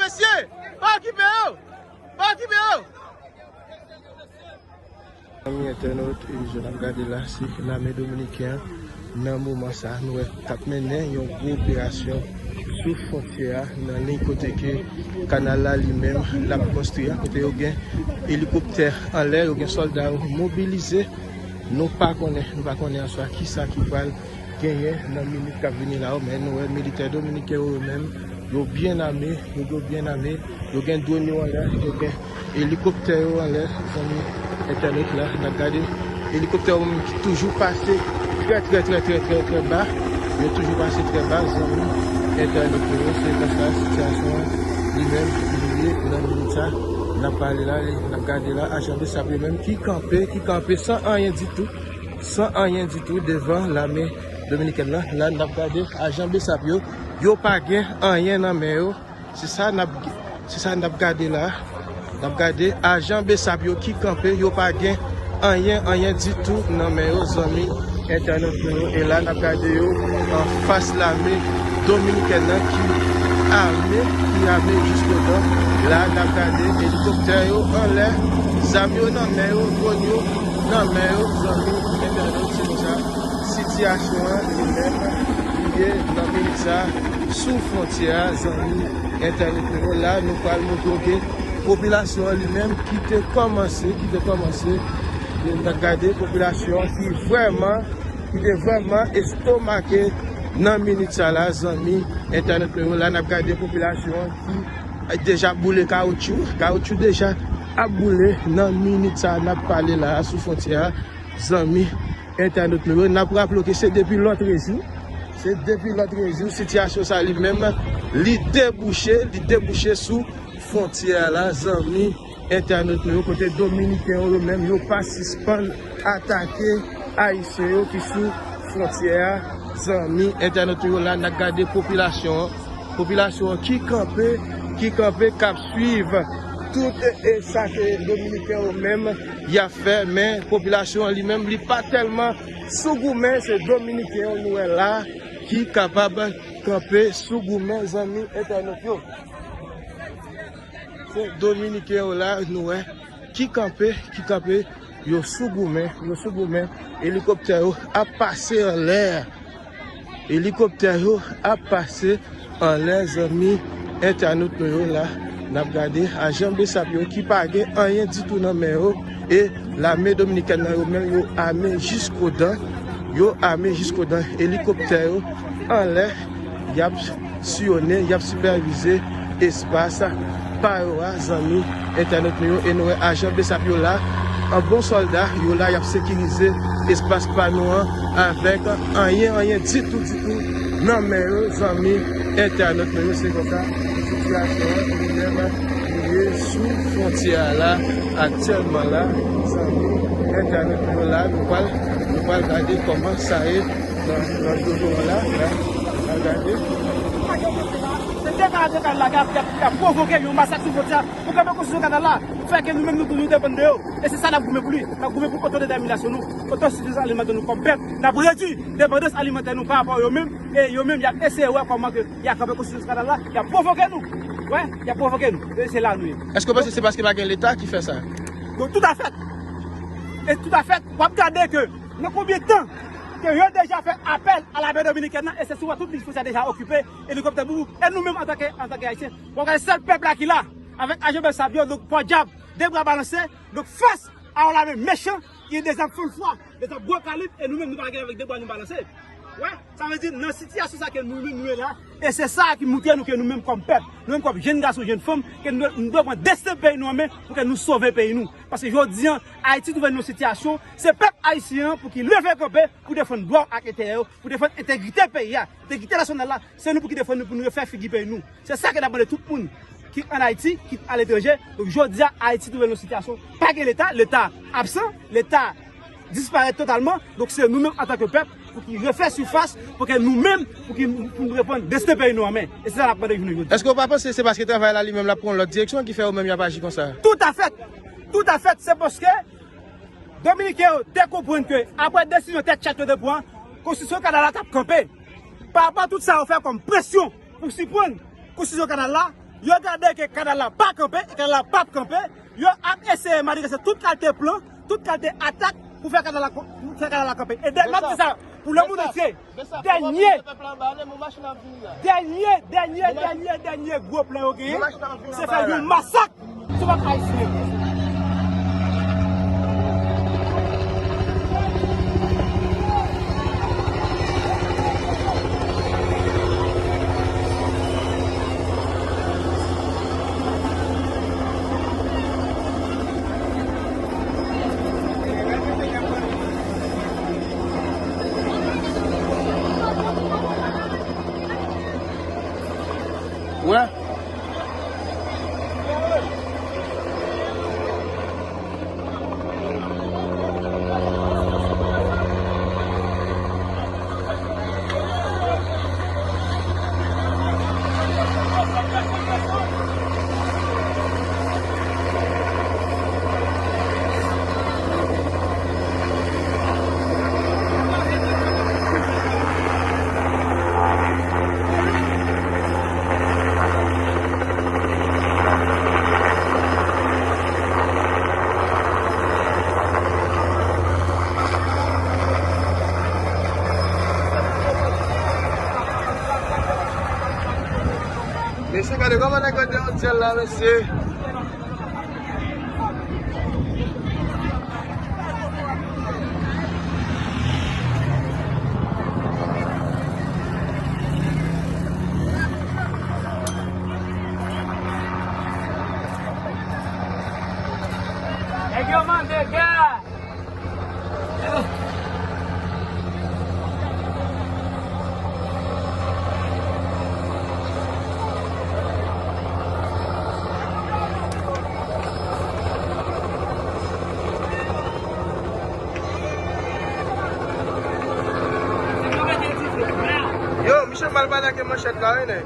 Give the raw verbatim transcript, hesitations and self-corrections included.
Mesye, pa okipe yo! Pa okipe yo! Zanmi entènot, e jan n ap gade la, se lame dominiken an. Nan moman sa, nou wè k ap mennen yon gwo operasyon sou fwontyè a, nan liy kote ke kanal la li menm l ap konstwi a, kote yo gen elikoptè anlè, yo gen sòlda yo mobilize. Nou pa konnen, nou pa konnen answa kisa ki pral genyen nan minit k ap vini la yo, men nou wè militè dominiken yo menm, yo byen ame, yo, yo byen ame, yo gen dwòn yo anlè, yo gen elikoptè yo anlè, zanmi entènot la, n ap gade elikoptè yo menm ki toujou pase trè, trè, trè, trè, trè, trè ba, yo toujou pase trè ba, zanmi entènot yo, se konsa sitiyasyon an li menm li ye nan minit sa, n ap pale la, n ap gade la, ajan BSAP yo menm ki kanpe, ki kanpe san anyen ditou, san anyen ditou devan lame dominikèn nan. La, n ap gade ajan BSAP yo, yo pa gen anyen nan men yo. Se sa n ap, se sa n ap gade la. N ap gade ajan BSAP yo ki kanpe, yo pa gen anyen, anyen ditou nan men yo, zanmi entènot nou yo. E la, n ap gade yo anfas lame dominikèn nan ki ame, ki ame jiskodan. La, n ap gade elikoptè yo anlè, zam yo nan men yo, dwòn yo nan men yo, zanmi entènot, se konsa sitiyasyon an li menm li ye nan minit sa sou fwontyè a, zanmi entènot nou yo. La, nou pral montre w ke popilasyon an li menm ki te kòmanse, ki te kòmanse, e n ap gade popilasyon an ki vrèman, ki te vrèman estomake nan minit sa la, zanmi entènot nou yo. La, n ap gade popilasyon an ki deja boule kawoutchou, kawoutchou deja ap boule nan minit sa n ap pale la a sou fwontyè a, zanmi entènot nou yo. N ap raple w ke se depi lòtrejou, se depi lòtrejou, sitiyasyon sa li menm, li debouche, li debouche sou fwontyè a la, zanmi entènot nou yo, kote dominiken yo, yo menm, yo pa sispann atake ayisyen yo ki sou fwontyè a, zanmi entènot nou yo. La, n ap gade popilasyon an, popilasyon an ki kanpe, ki kanpe, k ap swiv tout, e, sa ke dominiken yo menm y ap fè, men popilasyon an li menm, li pa tèlman sou goumen, se dominiken yo nou wè la ki kapab kanpe sou goumen, zanmi entènot yo. Se dominiken yo la nou wè ki kanpe, ki kanpe, yo sou goumen, yo sou goumen, elikoptè yo ap pase anlè. Elikoptè yo ap pase anlè, zanmi entènot nou yo. La, n ap gade ajan BSAP yo ki pa gen anyen ditou nan men yo, e lame dominikèn nan yo menm, yo ame jiskodan, yo ame jiskodan, elikoptè yo anlè, y ap siyonnen, y ap sipèvize espas pa yo a, zanmi entènot nou yo, e nou wè ajan BSAP yo la, an bon sòlda, yo la, y ap sekirize espas pa nou an avèk anyen, anyen ditou, ditou nan men yo, zanmi entènot nou yo. Se konsa sitiyasyon an li menm li ye sou fwontyè a la, aktyèlman la, zanmi entènot nou yo. La, nou pral, nou pral gade kòman sa ye nan, nan zòn nou an la, la, n ap gade. Se deklarasyon kay la k ap, k ap, k ap pwovoke yon masak sou fwontyè a. Pou kanpe konstriksyon kanal la, fè ke nou menm nou tou nou depann de yo. E se sa n ap goumen pou li. N ap goumen pou otodetèminasyon nou, otosifizans alimantè nou kòm pèp. N ap redui depandans alimantè nou pa rapò yo menm. E yo menm, y ap eseye wè kòman ke y a kanpe konstriksyon kanal la, y ap pwovoke nou. Wè, y ap pwovoke nou. E se la nou ye. Èske w panse se paske pa gen Leta ki fè sa? Donk, toutafèt. E toutafèt, w ap gade ke nan konbyen tan ke yo deja fè apèl a lame dominikèn nan, e se sou tout liy fwontyè deja okipe, elikoptè boubou. E nou menm, antanke, antanke Ayisyen, w ap gade sèl pèp la ki la, avèk ajan BSAP yo, donk, pòdyab, de bra balanse, donk, fas a yon lame mechan, ki gen de zam fannfwa, de zam gwo kalib, e nou menm, nou pa gen avèk de bra nou balanse. Wè, sa vle di, nan sitiyasyon sa ke nou menm nou ye la, e se sa ki montre nou ke nou menm kòm pèp, nou menm kòm jèn gason, jèn fanm, ke nou, nou dwe pran desten peyi nou an men pou ke nou sove peyi nou. Paske jodi an, Ayiti twouve l nan yon sitiyasyon, se pèp ayisyen an pou ki leve kanpe pou defann dwa w ak enterè w, pou defann entegrite peyi a, entegrite nasyonal la, se nou pou ki defann nou pou nou refè figi peyi nou. Se sa ke n ap mande tout moun ki ann Ayiti, ki aletranje. Donk, jodi a, Ayiti twouve l nan yon sitiyasyon, pa gen Leta, Leta absan, Leta disparèt totalman. Donk, se nou menm antanke pèp pou ki refè sifas, pou ke nou menm, pou ki pou nou reprann desten peyi nou an men. E se sa n ap mande jounen jodi. Èske w pa panse se paske travay la li menm l ap pran yon lòt direksyon ki fè yo menm y ap aji konsa? Toutafèt. Toutafèt. Se paske Dominiken yo te konprann ke apre desizyon tèt chat yo te pran, konstriksyon kanal la t ap kanpe. Pa rapò a tout sa yo fè kòm presyon pou sispann konstriksyon kanal la, Yo gade ke kanal la pa kanpe, e kanal la p ap kanpe. Yo ap eseye maniganse tout kalite plan, tout kalite atak pou fè kanal la, pou fè kanal la kanpe. E dè, m ap di sa pou lemonn antye. Dènye, dènye, dènye, dènye, dènye gwo plan yo genyen, se fè yon masak sou pèp ayisyen. Wè. Mesye, gade kòman nèg yo deyon dyèl la, mesye. Nèg yo mande gè. Yo, misye mal pale ak manchèt la, wi, nèg.